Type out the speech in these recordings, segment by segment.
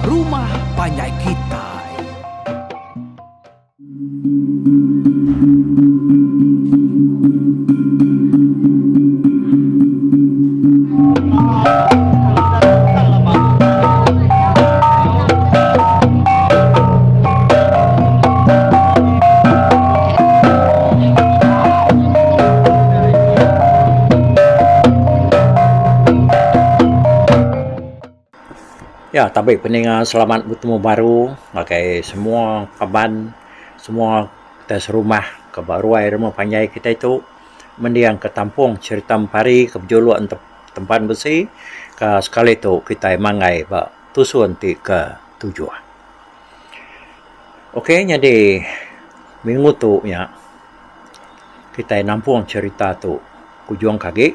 Rumah Panjai Kitai. Ya tabi peninga selamat betemu baru ngagai semua kaban semua kitai serumah ke ba ruai rumah panjai kitai tu mending ke tampung cherita empari ke bejuluk tempan besi ka sekali tu kitai manggai ba tusun ti ke tujuh. Ok nyadi minggu tu nya kitai nampung cherita tu kujung ke agi.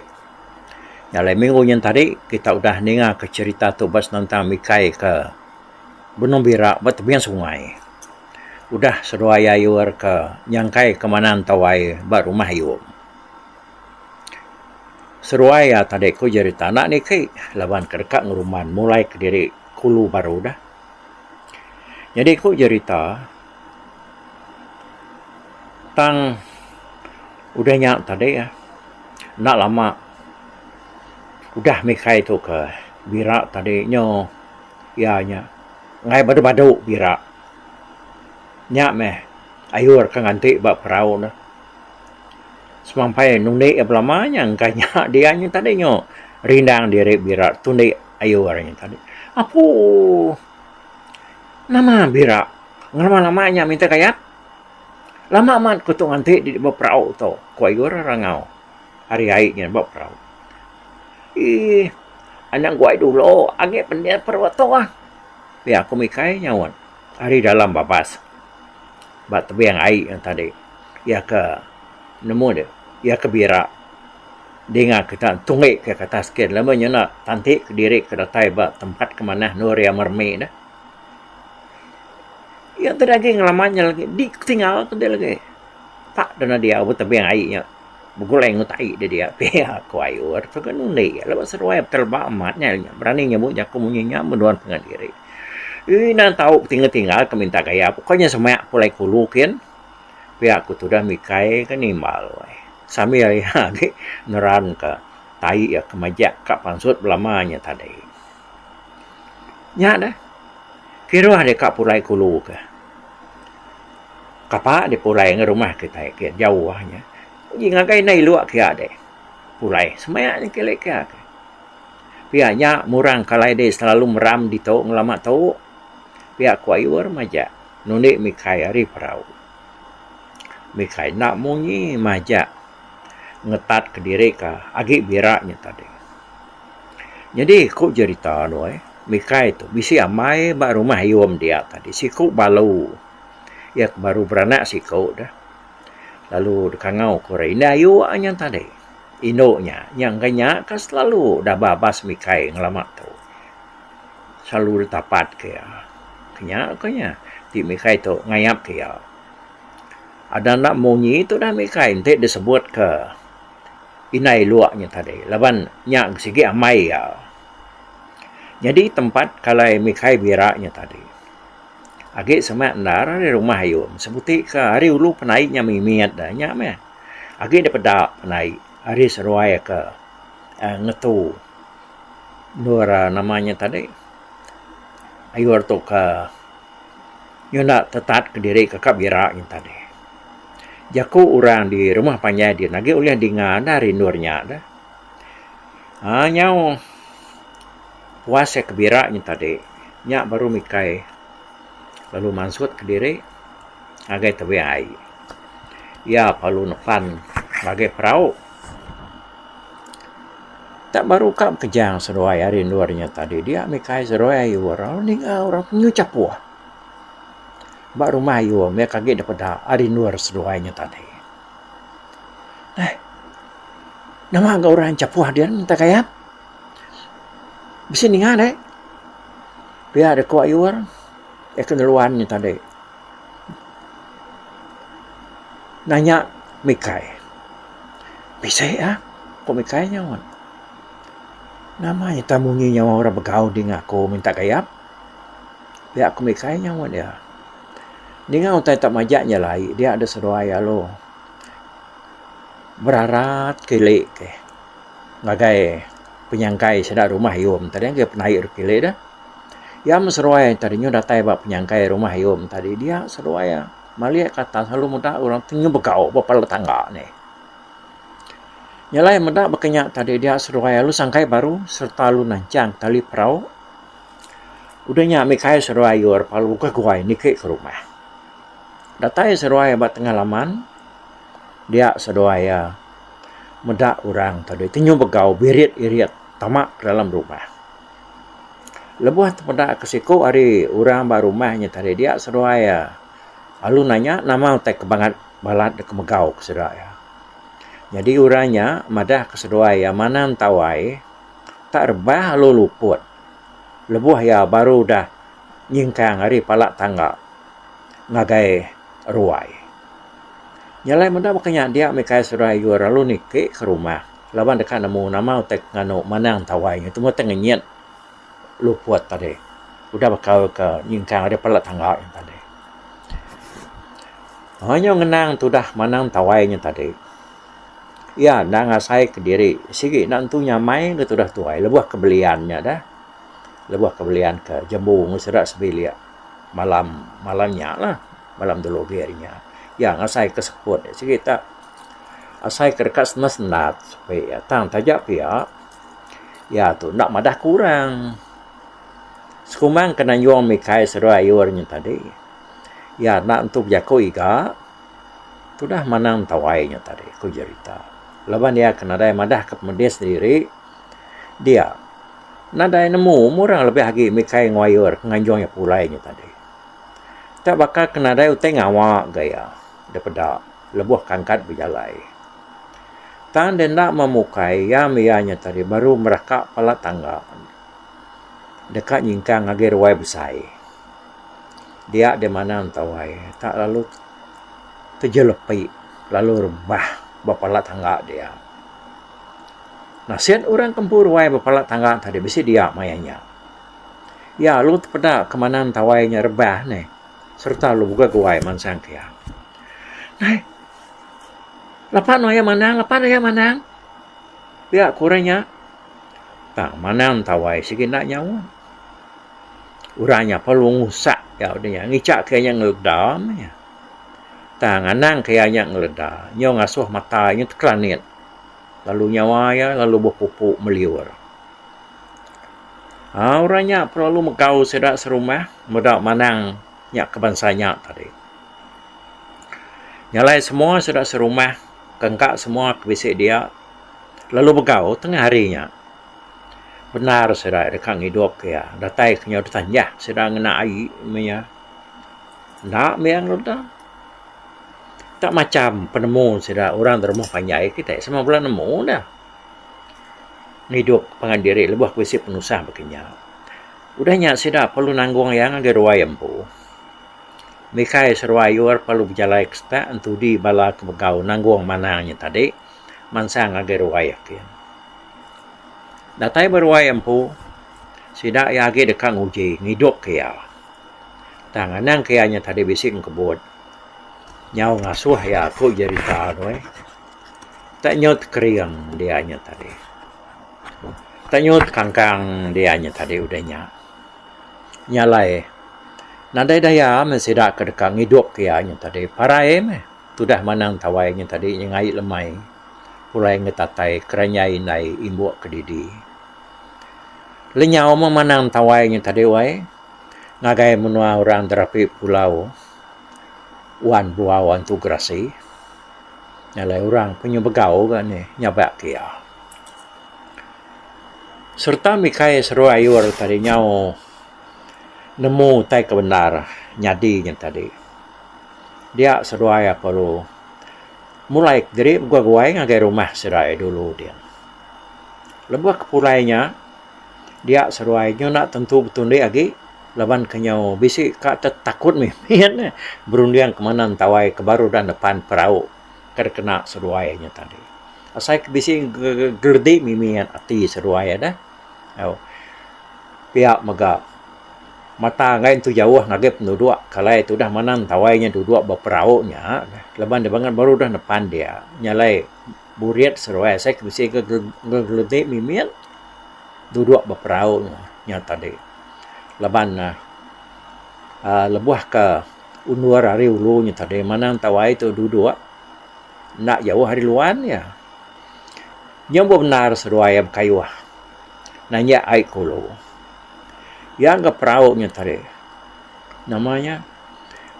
Nya alai minggu nyin tadi kita udah ninga ke cherita tu ba senentang mikai ke benung bira ba tebing sungai. Udah seduai ayur ke nyangkai ke manang tawai ba rumah ayum. Seduai iya tadi ku jerita enda niki laban ke deka ngerumban mulai kediri kulu baru dah. Nyadi ku jerita tang udah nya tadi enda lama udah mikai tu ke bira tadi nyo iya nya enggai badu badu bira. Nya meh ayur ke nganti ba perau ne. Semampai nundi iya belama nya engka nya dia nya tadi nyo rindang diri bira tundi ayur nya tadi. Apu. Nama bira ngelama lama nya minta gayat. Lama amat ku tu nganti diri ba perau tu, ku ayur rangau ari ai nya ba perau. Eii anak guai dulu agi pending perau tu ah. Pia ku Mikai nyaut ari dalam babas ba tebing ai nya tadi. Iya ke nemu deh iya ke bira dinga kita tunggi ke atas kin lalu nyenda tanti kediri ke datai ba tempat ke manah endur iya meremi deh. Iya ti agi ngelama nya lagi di ketinggal ke deh lagi. Tak deh diau ba tebing ai nya begulai enggau tai deh dia pia ku ayur tu kan undi laban seduai teleba amat nya berani nyebut jaku munyi nya menua pengan diri. Eii nan tau tinggal tinggal ke minta gaya pokok nya semak pulai kulu kin. Pia ku tudah mikai ke nimbal sambil iya agi neran ka tai iya ke majak ka pansut belama nya tadi. Nya deh kiruh deh ka pulai kulu ke. Kapa deh pulai ngan rumah kitai ke jauh nya. Uji ngagai indai iluk kiya deh pulai semaya nya kili kiya. Pia nya murang kalai deh selalu meram ditu ngelama tu. Pia ku ayur majak nundi mikai ari perau. Mikai enda munyi majak ngetat kediri ka agi bira nya tadi. Nyadi ku jerita tu ai mikai tu bisi amai ba rumah ayum dia tadi siku balu iya ke baru beranak siku deh lalu dikangau ku orang indai ayu nya tadi. Indu nya, nya engka nya ka selalu daba abas mikai ngelama tu. Selalu ditapat ke iya. Nya ko nya ti mikai tu ngayap ke iya. Ada enda munyi tu dah mikai enti disebut ke indai luk nya tadi laban nya sigi amai iya. Nyadi tempat kalai mikai bira nya tadi agi semak endar ari rumah ayun sebuti ke ari ulu penai nya mimit da nya meh agi da peda penai ari seruai ke uhh ngetu. Endur nama nya tadi ayur tu ka nyunda tetat kediri ka ka bira nya tadi. Jaku orang di rumah panjai din agi ulih dinga ne ari endur nya deh. Aaa nyau puas iya ke bira nya tadi nya baru mikai lalu mansut kediri ngagai tebing ai. Iya perlu nepan ngagai perau. Tak baru ka bekejang seduai ari endur nya tadi dia mih kai seduai ayu lalu ninga orang nyu chapuh. Ba rumah ayu mih agi dep peda ari endur seduai nya tadi. Eh nama ga orang chapuh din minta gayap. Bisi ninga deh. Pia deh ku ayu eh ke ngeluan nya tadi. Nanya mikai. Bisi ah, ku mikai nyaut. Nama nyata munyi nyawa orang begau dinga aku minta gayap. Pia ku Mikai nyaut iya. Ninga utai tak majak nyelai dia deh seduai alu berarat kili ke ngagai penyangkai sida rumah iyum tadi ngagai penaik dep kili deh. Iya meh seduai tadi nyau datai ba penyangkai rumah iyum tadi dia seduai iya malik ke atas lalu meda orang ti nyau begau ba pala tangga nih. Nyelai meda baka nya tadi dia seduai lalu sangkai baru sereta lalu nanchang tali perau. Udah nya Mikael seduai Yor lalu bukai guai niki ke rumah. Datai seduai ba tengah laman dia seduai iya meda orang tadi ti nyau begau birit-irit tama ke dalam rumah. Lebuh tepeda ke siku ari orang ba rumah nya tadi dia seduai iya lalu nanya nama utai ke bangat balat deka megau ke sida iya. Nyadi orang nya madah ke seduai iya manang tawai tak rebah lalu luput. Lebuh iya baru udah nyingkang ari pala tangga ngagai ruai. Nya alai meda baka nya dia mih kai seduai Ayur lalu niki ke rumah laban deka nemu nama utai ke nganu manang tawai nya temu utai ngenyit luput tadi udah baka ke nyingkang ari pala tangga nya tadi. Nyau ngenang tudah manang tawai nya tadi. Iya enda ngasai kediri sigi enda entu nyamai ga tudah tuai lebuh ke belian nya dah. Lebuh ke belian ke jembu enggau sida sebilik malam malam nya lah malam dulu agi ari nya. Iya ngasai ke seput sigi tak asai ke deka sendat sendat sepi iya tang taja pia iya tu enda madah ke orang. Sekumbang ke nanjung mikai seduai ayur nya tadi iya enda entu bejaku iga. Tudah manang tawai nya tadi, ku jerita. Laban iya ke nadai madahka pemedis diri dia, nadai nemu murang lebih agi mikai nguayur ke nganjung iya pulai nya tadi. Tak baka ke nadai utai ngawa ga iya dipeda lebuh ke angkat bejalai. Tang deh enda memukai iya mih iya nya tadi baru meraka pala tangga deka nyingkang ngagai ruai besai. Dia deh manang tawai tak lalu tejelepi lalu rebah ba pala tangga dia. Nasit orang ke empu ruai ba pala tangga tadi bisi dia maya nya. Iya lalu tepeda ke manang tawai nya rebah neh sereta lalu bukai guai mansang ke iya. Nai lapa nuan iya manang lapa nuan iya manang pia ku orang nya. Tang manang tawai sigi enda nyaut. Orang nya perlu ngusak iya udah nya ngicha ke iya nya ngeleda meh iya. Tang anang ke iya nya ngeleda nyau ngasuh mata iya tekelanit lalu nyawa iya lalu bepupu meliur. Aa orang nya perlu megau sida serumah meda manang nya ke bansa nya tadi. Nya alai semua sida serumah ke engka semua ke bisi dia lalu begau tengah hari nya. Bendar sida deka ngidup ke iya datai ke nyau ditanjah sida ngena ai meh iya. Enda meh iya ngeleda. Tak macam penemu sida orang da rumah panjai kitai sama bala nemu dah. Ngidup pangan diri lebuh bisi penusah baka nya. Udah nya sida perlu nanggung iya ngagai ruai empu. Mikai seruai ayur perlu bejalai ke setak entudi bala ke begau nanggung manang nya tadi mansang ngagai ruai akin. Datai ba ruai empu, sida iya agi deka nguji ngidupka iya. Tang anang ke iya nya tadi bisi engkebut. Nyau ngasuh iya ku jerita tu eh. Tak nyau tekering dia nya tadi. Tak nyau tekangkang dia nya tadi udah nya. Nya alai nadai daya meh sida ke deka ngidupka iya nya tadi. Parai meh tudah manang tawai nya tadi nyengai lemai. Pulai ngetatai keranjai indai imbuk kedidi. Lenyau meh manang tawai nya tadi wai ngagai menua orang derapi pulau Wan Buau Antu Gerasi. Nya alai orang penyu begau ga nih nyabak ke iya. Sereta mikai seruai ayur tadi nyau nemu utai ke bendar nyadi nya tadi. Dia seduai perlu Mulai kediri beguai-guai ngagai rumah seduai dulu din. Lebuh ke pulai nya, dia seduai nyu enda tentu betundi agi laban ke nyau bisi ka te takut mimit ne berunding ke mene entawai ke baru udah nepan perau ke dikena seduai nya tadi. Asai ke bisi geledi mimit ati seduai deh. Pia mega. Mata enggai entu jauh ngagai penuduk ke alai tudah manang tawai nya duduk ba perau nya laban deh bangat baru deh nepan dia. Nya alai burit seruai asai ke bisi ga geledi mimit duduk ba perau nya tadi. Laban ne uhh lebuh ke undur ari ulu nya tadi manang tawai tu duduk enda jauh ari luan iya. Nyau bebendar seduai iya bekayuh nanjak ai ke ulu. Iya ga perau nya tadi nama nya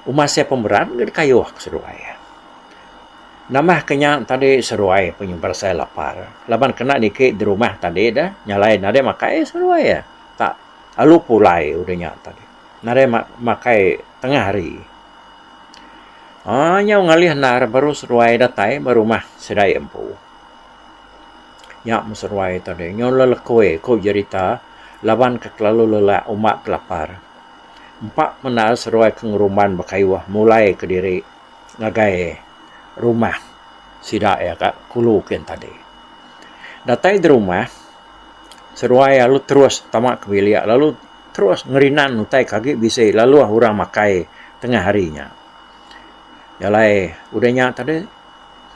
uma sia pemerat ga dikayuh ke seduai. Nambah ke nya tadi seduai pun berasai lapar laban kena niki di rumah tadi deh nyalai nadai makai seduai iya tak lalu pulai udah nya tadi nadai makai tengah hari. Aaa nyau ngalih endar baru seduai datai ba rumah sida iya empu. Nya meh seduai tadi nyau lelekui ku jerita laban ke kelalu lelak uma ke lapar. Empa mendar seduai ke ngerumban bekayuh mulai kediri ngagai rumah sida iya ka kulu kin tadi. Datai di rumah seduai lalu terus tama ke bilik lalu terus ngerinan utai ke agi bisi lalu orang makai tengah hari nya. Jalai udah nya tadi.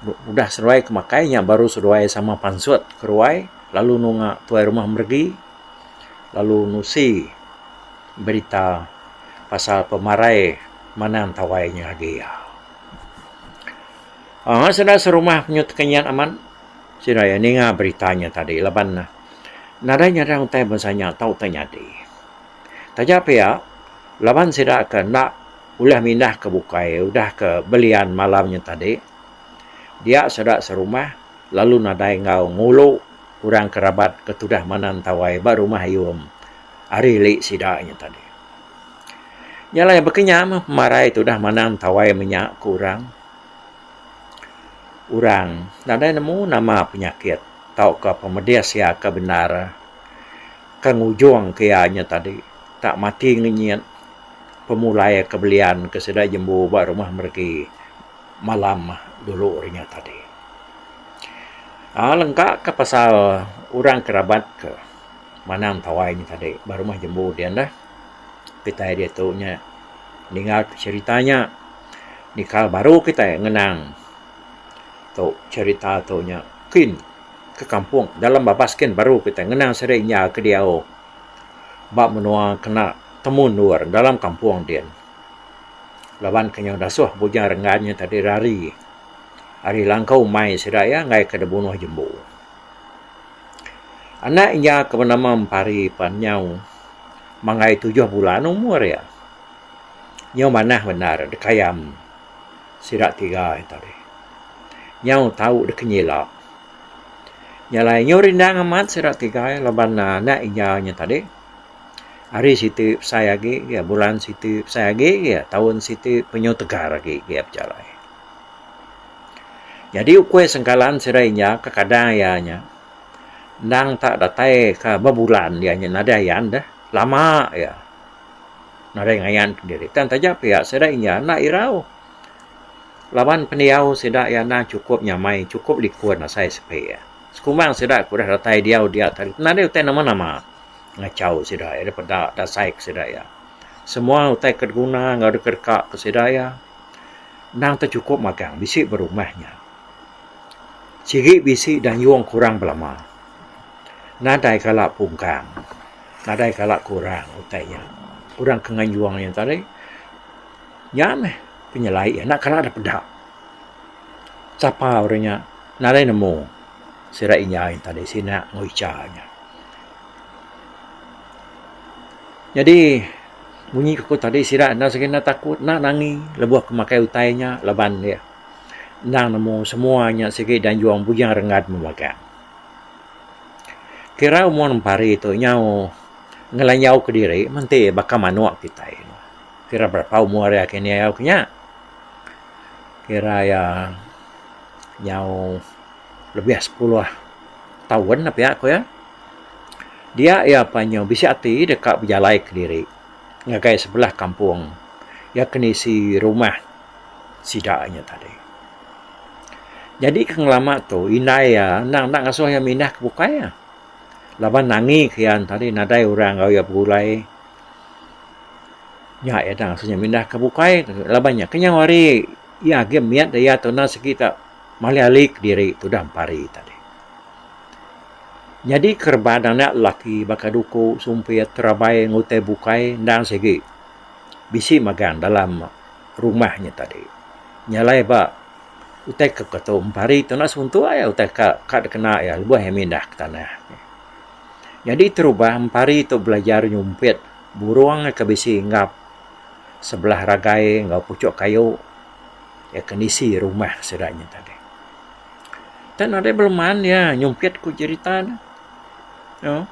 Udah seduai ke makai nya baru seduai sama pansut ke ruai lalu nunga tuai rumah meregi lalu nusi berita pasal pemarai manang tawai nya agi iya. Aaa sida serumah penyu tekenyit amat sida iya ninga berita nya tadi laban nadai nyadang utai bansa nya tau tai nyadi. Taja pia laban sida ke enda ulih mindah ke bukai udah ke belian malam nya tadi dia sida serumah lalu nadai enggau ngulu orang ke rabat ke tudah manang tawai ba rumah ayum ari ili sida nya tadi. Nya alai baka nya meh pemarai tudah manang tawai menya ku orang. Orang nadai nemu nama penyakit tauka pemedis iya ke bendar ke ngujung ke iya nya tadi tak mati ngenyit. Pemulai ke belian ke sida jembu ba rumah meregi malam dulu ri nya tadi. Aaa lengka ka pasal orang ke rabat ke manang tawai nya tadi ba rumah jembu dian deh. Kitai diatu nya ninga cherita nya nikal baru kitai ngenang tu cherita tu nya kin ke kampung dalam babas kin baru kitai ngenang sida inya ke diau. Ba menua kena temu endur dalam kampung din. Laban ke nyau dasuh Bujang Renggan nya tadi rari ari langkau umai sida iya enggai ke dibunuh jembu. Anak iya ke benama Empari pan nyau manggai tujuh bulan umur iya. Nyau manah bendar dikayam sida tiga nya tadi. Nyau tau dikenyila. Nya alai nyau rindang amat sida tiga laban anak inya nya tadi hari siti besai agi iya bulan siti besai agi iya taun siti penyu tegar agi iya bejalai. Nyadi ukui sengkalan sida inya kekadang iya nya endang tak datai ka bebulan iya nya nadai ayan deh lama iya nadai ngayan kediri tang taja pia sida inya enda irau. Laban pendiau sida iya endang chukup nyamai chukup likun asai sepi iya. Sekumbang sida ke udah datai diau dia tadi nadai utai nama-nama ngachau sida iya daripada dasai ke sida iya. Semua utai ke diguna enggau dikedeka ke sida iya endang te chukup magang bisi ba rumah nya. Sigi bisi dayung kurang belama. Nadai kala pungkang nadai kala kurang utai nya. Orang ke ngayung nya tadi. Nya meh penyelai iya enda kala dep peda. Sapa orang nya nadai nemu sida inya tadi sina enggau icha nya. Nyadi munyi ku tadi sida enda sigi enda takut enda nangi lebuh ke makai utai nya laban iya endang nemu semua nya sigi dianjung Bujang Renggat memagang. Kira umur empari tu nyau ngelanjau kediri menti baka manok kitai. Kira berapa umur iya ke nyau ke nya. Kira iya nyau lebih sepuluh taun ne pia ku iya. Dia iya pan nyau bisi ati deka bejalai kediri ngagai sebelah kampung iya ke nisi rumah sida nya tadi. Nyadi ke ngelama tu indai iya endang enda ngasuh iya mindah ke bukai iya laban nangi ke iya tadi nadai orang enggau iya begulai. Nya iya dang ngasuh nya mindah ke bukai laban nya kenyau hari iya agi mit iya tu enda segi ta malih ali kediri tudah empari tadi. Nyadi kereban anak lelaki baka duku, sumpit, terabai enggau utai bukai endang sigi bisi magang dalam rumah nya tadi. Nya alai ba utai ke ketu empari tu enda suntuk iya utai ka ka dikena iya lebuh iya mindah ke tanah. Nyadi terubah empari tu belajar nyumpit burung ke bisi enggap sebelah ragai enggau puchok kayu iya ke nisi rumah sida nya tadi. Tang nadai beleman iya nyumpit ku jerita ne. Uhh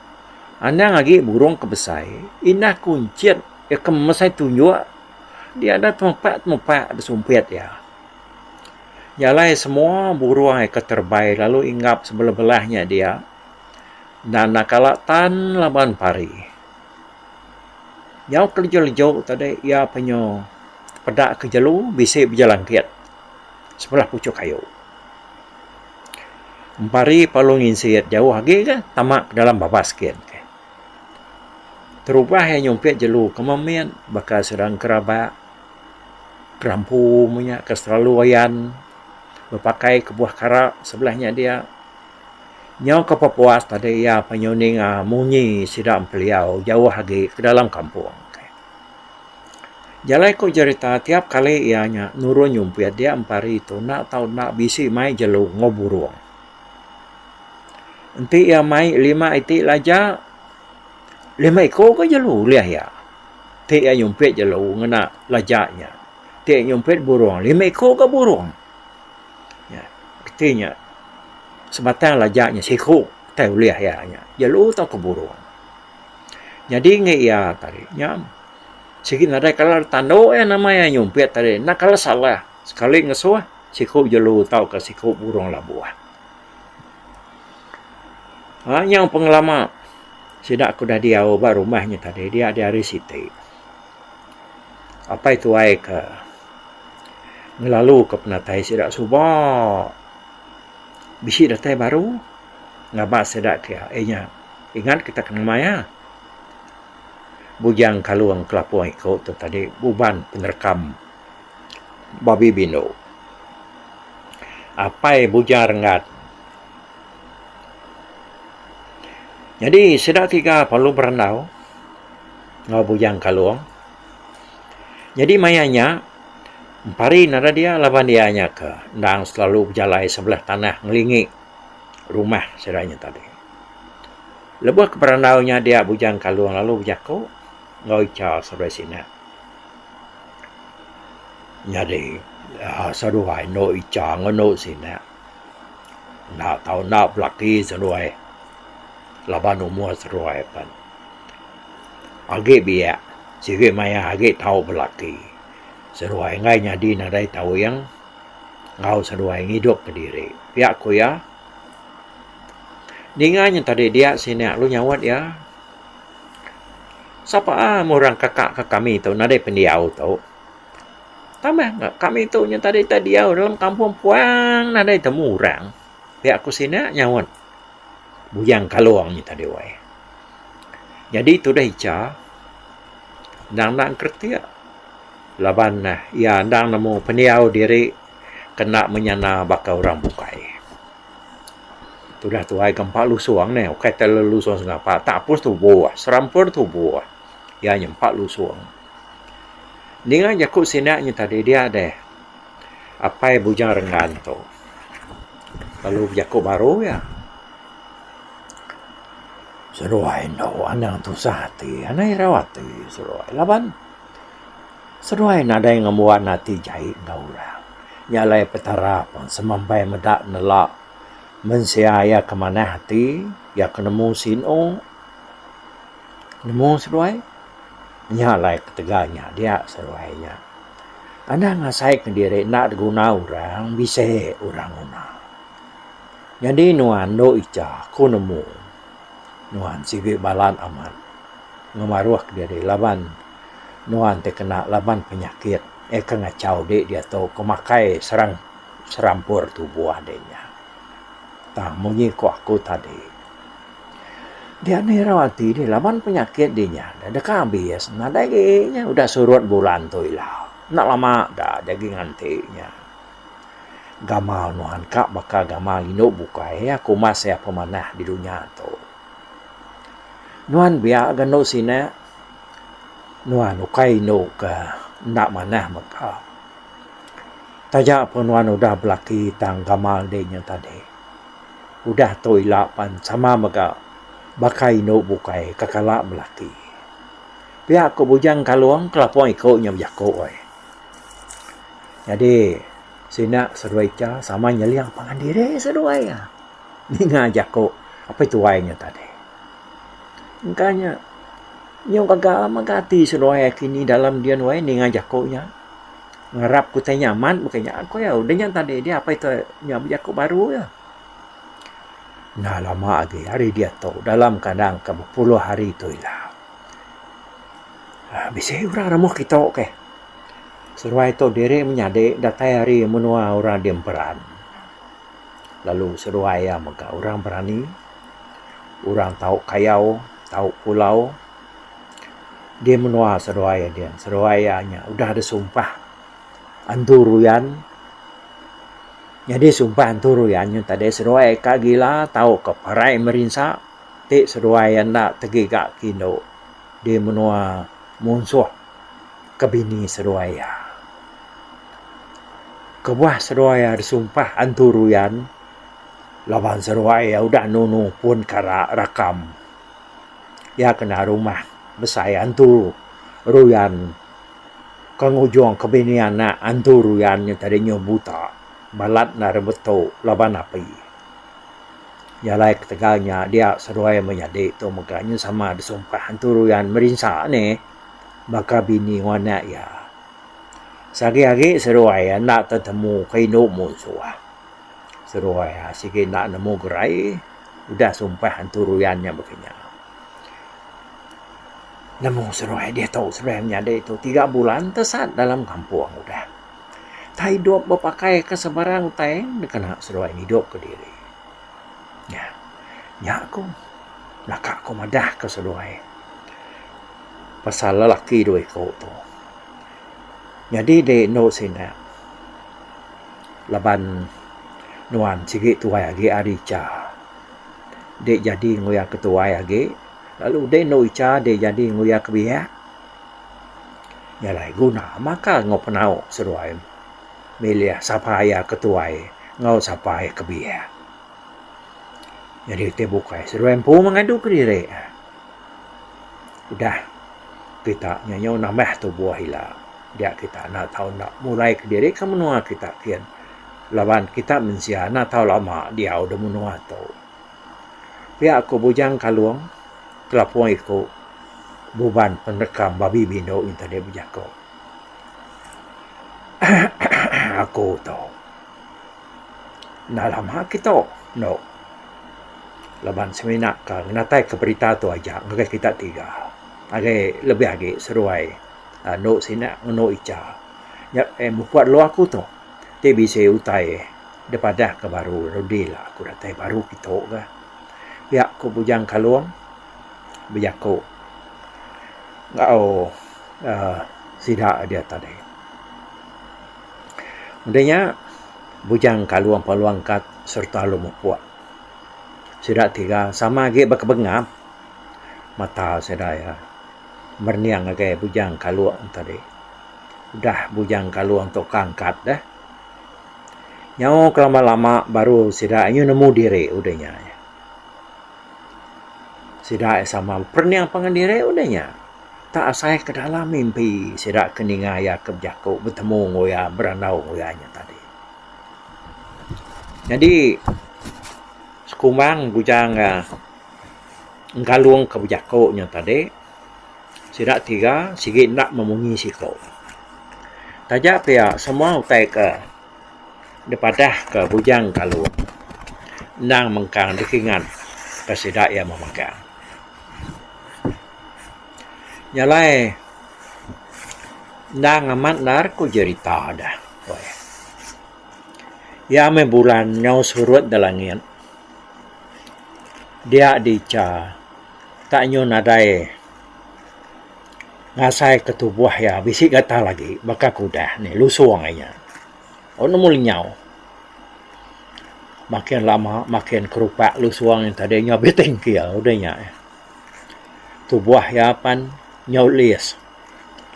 anang agi burung ke besai indah kunchit iya ke mesai tunjuk dia da temepak temepak disumpit iya. Nya alai semua burung iya ke terebai lalu inggap sebelah belah nya dia. Enda kala tan laban pari. Nyau ke leju-leju tadi iya penyu peda ke jelu bisi bejelangkit sebelah puchuk kayu. Empari perlu nginsit jauh agi ke tama ke dalam babas gin. Terubah iya nyumpit jelu ke memit baka sida engkerabak, kerampu mung nya ke selalu ayan bepakai ke buah kara sebelah nya dia. Nyau ke pepuas tadi iya penyu ninga munyi sida empeliau jauh agi ke dalam kampung. Jalai ku jerita tiap kali iya nya nurun nyumpit dia empari tu enda tau enda bisi mai jelu enggau burung. Enti iya mai lima iti laja lima iku ke jelu ulih iya. Ti iya nyumpit jelu ngena laja nya. Ti iya nyumpit burung lima iku ke burung. Nya reti nya sebatang laja nya siku tai ulih iya nya jelu tauka burung. Nyadi ngi iya tadi nya sigi nadai kala tandu iya nama iya nyumpit tadi enda kala salah sekali ngesuh siku jelu tauka siku burung labuh. Aa nyau pengelama sida ke udah diau ba rumah nya tadi dia di hari siti. Apai tuai ke ngelalu ke penatai sida suba bisi datai baru ngaba sida ke iya nya ingat kita ke nama iya Bujang Kalong Kelapong iko tu tadi uban penerekam babi bindu. Apai Bujang Renggat nyadi sida tiga perlu berandau enggau Bujang Kalong. Nyadi maya nya empari nadai dia laban iya nya ke endang selalu bejalai sebelah tanah ngelingi rumah sida nya tadi. Lebuh ke berandau nya dia Bujang Kalong lalu bejaku enggau Icha seduai sina. Nyadi aaa seduai endo Icha enggau endo sina enda tau enda belaki seduai laban umur seduai pen. Agi biak sigi maya agi tau belaki seduai enggai nyadi nadai tawing enggau seduai ngidup kediri pia ku iya. Ninga nya tadi dia sina lalu nyaut iya sapa meh orang kaka ka kami tu nadai pendiau tu. Tambah ga kami tu nya tadi tai diau dalam kampung puang nadai temu orang pia ku sina nyaut. Bujang Kalong nya tadi wai. Nyadi tudah icha endang enda engkeretik laban iya endang nemu pendiau diri kena menyana baka orang bukai. Tudah tuai ke empa lusung neh ukai te lusung sengapa tak apus tubuh serampur tubuh iya nya empa lusung. Ninga jaku sida nya tadi dia deh apai Bujang Renggan tu. Lalu bejaku baru iya. Seduai endo anang tusah ati anang irau ati seduai laban seduai nadai ngembuan ati jai enggau orang. Nya alai petara pun semampai meda nela mensia iya ke manah ati iya ke nemu sinu nemu seduai nya alai ketegal nya dia seduai nya. Anang ngasai kediri enda diguna orang bisi orang nguna. Nyadi nuan endo icha aku nemu nuan sigi balat amat ngemaruh kediri laban nuan ti kena laban penyakit eh ke ngachau di diatu ke makai serang serampur tubuh di nya. Tang munyi ku aku tadi. Dia enda irau ati deh laban penyakit dih nya deka abis nadai agi nya udah surut bulan tu ila. Enda lama da agi nganti nya. Gamal nuan ka baka gamal indu bukai aku mas iya pemanah di dunya tu. Nuan biak ga endu sine nuan ukai indu ke enda manah mega. Taja pun nuan udah belaki tang gamal dih nya tadi. Udah tu ila pan sama mega baka indu bukai ke kala belaki. Pia ku Bujang Kalong kelapung iku nya bejaku ai. Nyadi sida seduai icha sama nyeling pangan diri seduai iya ninga jaku apai tuai nya tadi. Engka nya nyau gaga mega ati seduai kini dalam dian wai ninga jaku nya. Ngarap ku utai nya amat baka nya ku iya udah nya tadi dia apai tu nya bejaku baru iya. Enda lama agi hari diatu dalam kandang ke bepuluh hari tu ila. Aaa bisi orang remuh kitu keh. Seduai tu diri menyadi datai ari menua orang di Emperan. Lalu seduai iya mega orang berani, orang tau kayau, tau pulau. Di menua seduai iya din, seduai iya nya udah disumpah Antu Ruyan. Nyadi sumpah Antu Ruyan nya tadi seduai ka gila tauka parai merinsa ti seduai iya enda tegiga ke indu di menua munsuh ke bini seduai iya. Kebuah seduai iya disumpah Antu Ruyan laban seduai iya udah nunu pun kara rakam. Iya kena rumah besai antu ruyan ke ngujung ke bini anak antu ruyan nya tadi nyau buta balat enda rebetu laban api. Nya alai ketegal nya dia seduai menyadi tu mega nyu sama disumpah antu ruyan merinsa nih baka bini enggau anak iya. Seagi agi seduai enda tetemu ke indu munsuh. Seduai sigi enda nemu gerai. Udah sumpah antu ruyan nya baka nya. Nemu seduai diatu seduai menyadi tu tiga bulan tesat dalam kampung udah. Tak idup bepakai ke sebarang utai dikena seduai ngidup ke diri. Nya, nya ku naka ku madah ke seduai pasal lelaki dua iku tu. Nyadi dek endu sida laban nuan sigi tuai agi ari icha. Dek jadi nguya ke tuai agi lalu dek endu icha dek jadi nguya ke biak. Nya alai guna maka enggau penau seduai milih sapa iya ke tuai enggau sapa iya ke biak. Nyadi utai bukai seduai empu mengadu kediri. Udah kita nya nyau nambah tubuh ila dia kita enda tau enda mulai kediri ke menua kita kin laban kita mensia enda tau lama diau da menua tu. Pia ku Bujang Kalong kelapung iku buban penerekam babi bindu nya tadi bejaku. Aku tu. Enda lama kitu endo laban semina ka ngenatai ka berita tu aja ngagai kita tiga ngagai lebih agi seduai endo sina endo icha nya eh mupuk dulu aku tu ti bisi utai da padah ka baru rudi la aku datai baru kitu ka pia ku Bujang Kalong bejaku enggau uhh sida dia tadi. Udah nya Bujang Kalung perlu angkat sereta lalu mupuk. Sida tiga sama agi ba kebengap mata sida iya merening ngagai Bujang Kalung tadi. Udah Bujang Kalung tu ka angkat deh. Nyau ke lama lama baru sida nyu nemu diri udah nya. Sida iya sama beperening pangan diri udah nya. Tak asai ke dalam mimpi sida ke ninga iya ke bejaku betemu enggau iya berandau enggau iya nya tadi. Nyadi sekumbang bujang engkalung ke bejaku nya tadi sida tiga sigi enda memunyi siku. Taja pia semua utai ke dipadah ke bujang kalung endang mengkang dikingat ke sida iya memegang. Nya alai endang amat endar ku jerita deh. Iya meh bulan nyau surut da langit dia dicha. Tak nyu nadai ngasai ke tubuh iya bisi gatal agi baka ke udah nih lusung ai nya. Oh nemu lenyau. Makin lama makin kerupak lusung nya tadi nyau betingkil udah nya. Tubuh iya pan nyau lis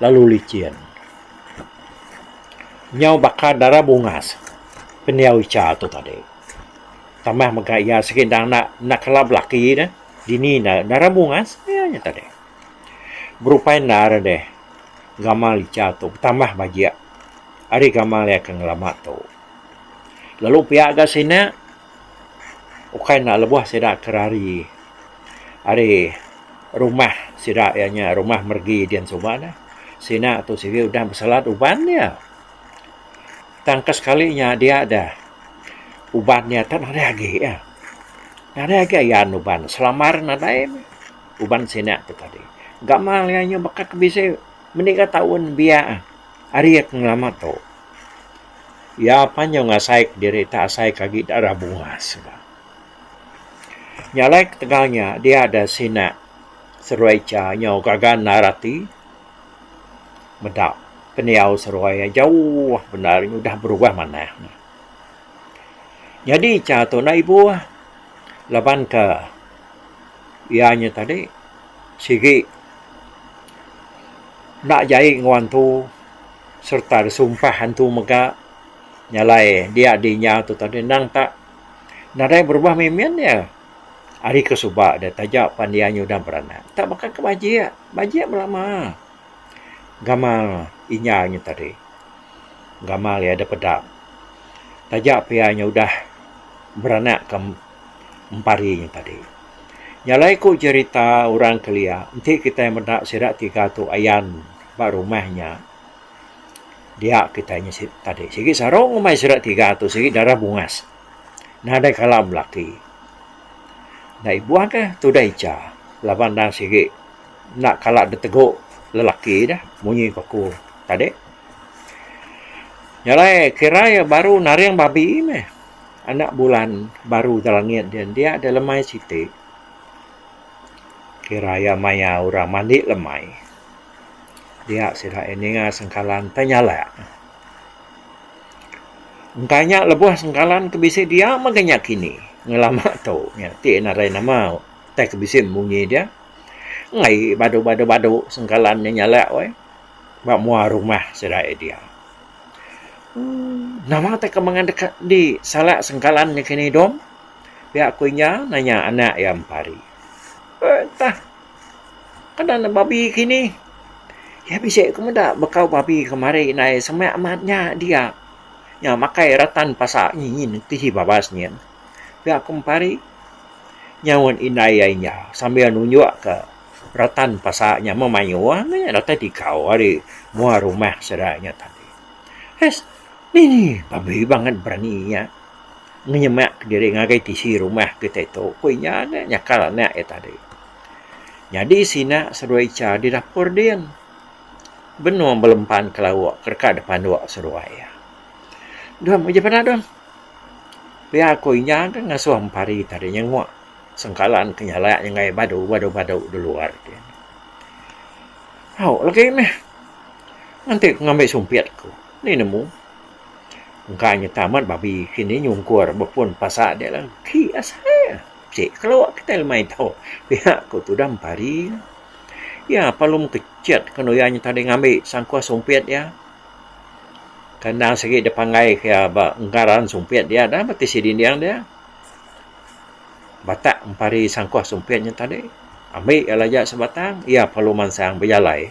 lalu licin. Nyau baka dara bungas pendiau icha tu tadi. Tambah mega iya sigi endang enda enda kala belaki ne dini ne dara bungas iya nya tadi. Berupai endar deh gamal icha tu betambah bajik ari gamal iya ke ngelama tu. Lalu pia ga sine ukai enda lebuh sida ke rari ari rumah sida iya nya rumah meregi din suba ne. Sina tu sigi udah beselat uban iya. Tang ke sekali nya dia deh uban iya tak nadai agi iya. Nadai agi ayan uban selambar nadai meh uban sina tu tadi. Gamal iya nya baka ke bisi meniga taun biak ari ke ngelama tu. Iya pan nyau ngasai kediri tak asai ke agi darah bungas. Nya alai ketegal nya dia da sina seruai icha nyau gaga endar ati meda pendiau seruai iya jauh bendar udah berubah manah. Nyadi icha tu enda ibuh laban ke iya nya tadi sigi enda jai enggau antu sereta disumpah antu mega nya alai dia dinya tu tadi endang tak Nadai berubah mimin iya. Ari ke suba deh taja pan iya nyudah beranak. Tak baka ke bajik. Bajik belama. Gamal inya nya tadi. Gamal iya da peda. Taja pia iya udah beranak ke empari nya tadi. Nya alai ku jerita orang kelia enti kitai meda sida tiga tu ayan ba rumah nya. Dia kitai nya tadi sigi sarong ngumbai sida tiga tu sigi darah bungas. Nadai kala belaki. Enda ibuh ka tudah icha laban endang sigi enda kala ditegu lelaki dah munyi ku aku tadi. Nya alai kira iya baru naring babi meh anak bulan baru da langit din dia da lemai siti. Kira iya maya orang mandi lemai. Dia sida iya ninga sengkalan tai nyalak. Engka nya lebuh sengkalan ke bisi dia mega nya kini ngelama tu nya ti nadai nama tai ke bisi munyi dia. Enggai badu badu badu sengkalan nya nyalak weh ba mua rumah sida iya dia. Uhh nama tai ke mengan deka di salak sengkalan nya kini dom? Pia ku inya nanya anak iya empari. Entah. Kada ne babi kini. Iya bisi ku meda bekau babi kemari indai semak amat nya dia. Nya makai ratan pasa nyin ti babas nyin. Pia ku empari nyaut indai iya inja sambil nunjuk ka ratan pasa nya memayuh meh datai tikau ari mua rumah sida nya tadi. Hess dini babi bangat berani nya. Ngenyemak kediri ngagai tisi rumah kitai tu, ku inya ne nyakal anak iya tadi. Nyadi sina seduai icha di dapur din. Benung belempan ke lauk ke deka dipanduk seduai iya. Dom uji peda dom. Pia ku inya ke ngasuh empari tadi nyenguk sengkalan ke nyalak nyenggai badu badu badu di luar din. Au lagi meh. Nganti ku ngambi sumpit ku. Ni nemu. Engka nyeta amat babi kini nyungkur bepun pasa dia lah. Ki asai. Sik keluak kitai lemai tu. Pia ku tudah empari. Iya perlu mekechet ke nuya nya tadi ngambi sangkuh sumpit iya. Kandang sigi dipanggai ke iya ba engkaran sumpit dia dah ba tisi dinding dia. Batak empari sangkuh sumpit nya tadi. Ambi iya laja sebatang iya perlu mansang bejalai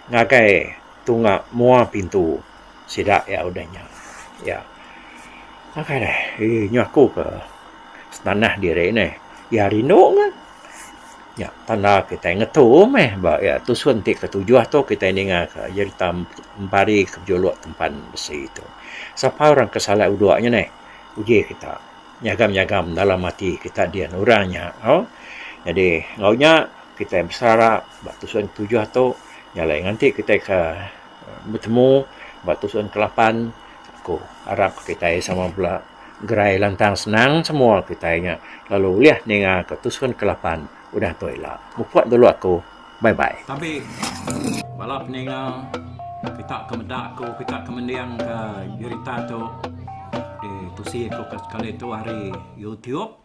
ngagai tunga mua pintu. Sida iya udah nya. Iya. Akai deh. Ii nyu aku ke setanah diri neh. Iya rindu ngan. Nya tanda kitai ngetu meh ba iya tusun ti ketujuh tu kitai ninga ka jerita empari ke bejuluk tempan besi tu. Sapa orang ke salah udok nya neh. Uji kita nyagam-nyagam dalam ati kita dian orang nya. Au. Nyadi enggau nya kitai besara ba tusun ketujuh tu nya alai nganti kitai ke Betemu ba tusun kelapan aku arap kitai sama bela gerai lantang senang semua kitai nya lalu ulih ninga ke tusun kelapan. udah tu ila. Mupuk dulu aku. Bye bye. Tabi bala peninga kita ke meda aku kita ke mending ke jerita tu di tusi aku ke sekali tu ari YouTube.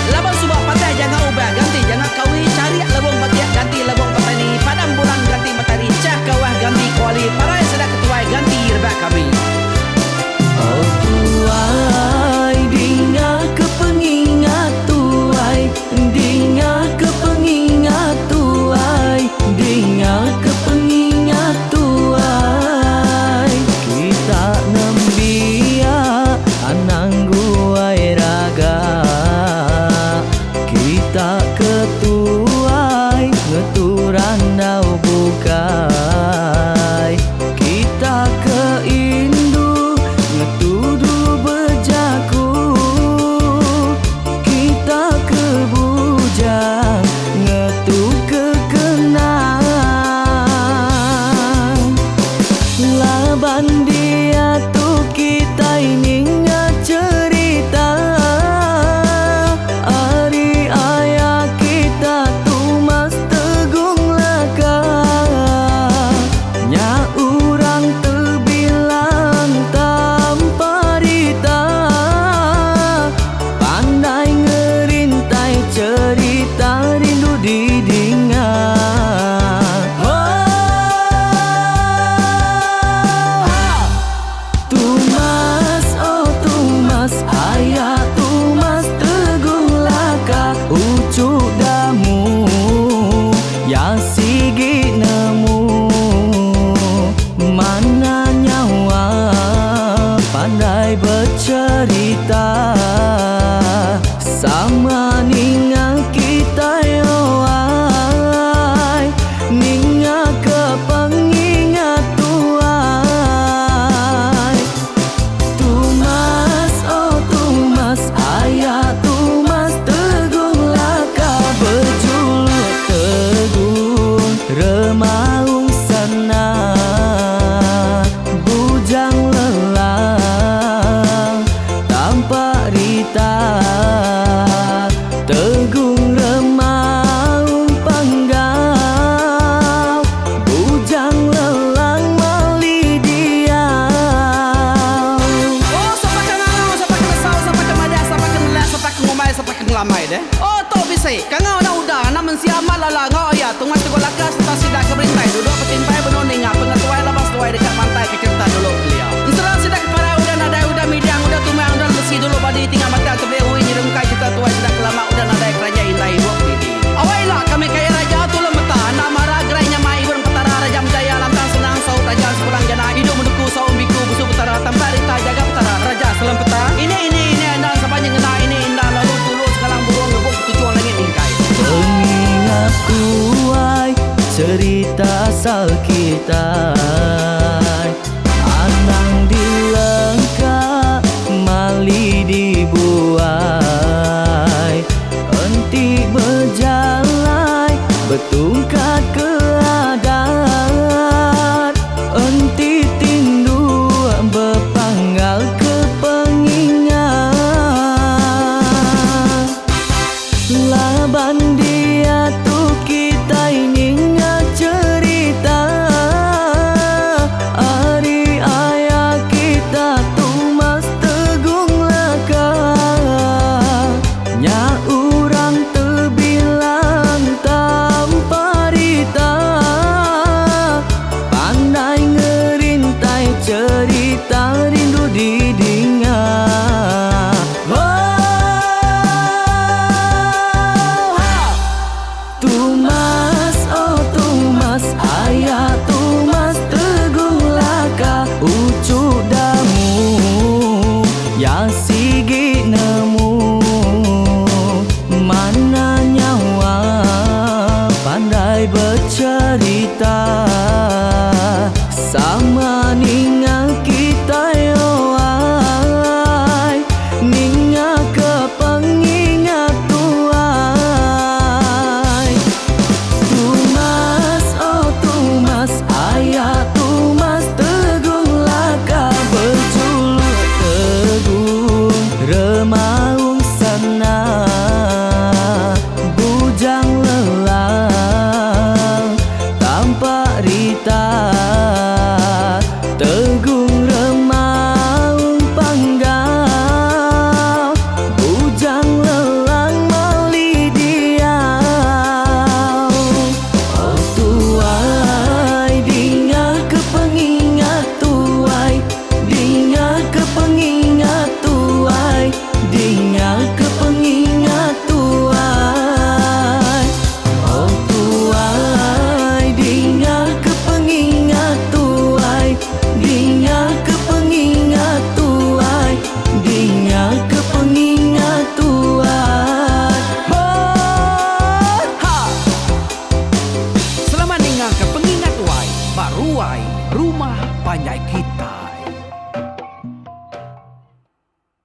Laban suba patah janga ubah ganti janga kawi charik lebong batik ganti lebong petani padam bulan ganti matari chah kawah ganti kuali parai sida ketuai ganti rebak kami. Oh tuai dinga ke pengingat tuai dinga ke pengingat tuai dinga ke pengingat tuai kita nembiak anang guai raga kita ke tuai ngetu randau bukai kita ke indu ngetu dulu bejaku kita ke bujang ngetu ke kenang Laban diatu kitai ninga cherita ari aya kita Tumas Tegung Laka. Nya urang tebilang tanpa rita pandai ngerintai cherita rindu didinga. Tumas oh Tumas aya Tumas Teguh Laka uchu damu ya sigi nemu mana nyawa pandai becerita sama ninga kitai owai ninga ke pengingat tuai. Tumas oh Tumas aya Tumas Teguh Laka bejuluk Teguh Remaung Sana Bujang Lelang Tampak Rita Tegung Remaung Panggau Bujang Lelang Mali Diau. Oh sapa ke ngangau sapa ke nesau sapa ke madah sapa ke nelak sapa ke ngumbai sapa ke ngelamai deh. Oh tu bisi kangau enda udah anak mensia amat lala enggau iya tungas teguh laka sereta sida ke berintai duduk betimpai benung ninga pengetuai laban seduai deka mantai ke cherita dulu kelia. Ensera sida ke parai udah nadai udah midang udah tumang udah lesi dulu badi tinggal batang tebeli ui nyerungkai cherita tuai sida ke lama udah nadai keranjai indai ibup didi. Awai ila kami kaya raja tulung meta enda mara gerai nyamai ibun petara raja menjaya lantang senang saut raja sepulang jana idup menuku saum biku busu petara tampak rita jaga petara raja selempeta ini ini ini enda sapa nyengena ini inda lalu tulu sekalang burung ngebuk ketuchung langit mingkai. Pengingat tuai cerita asal kitai.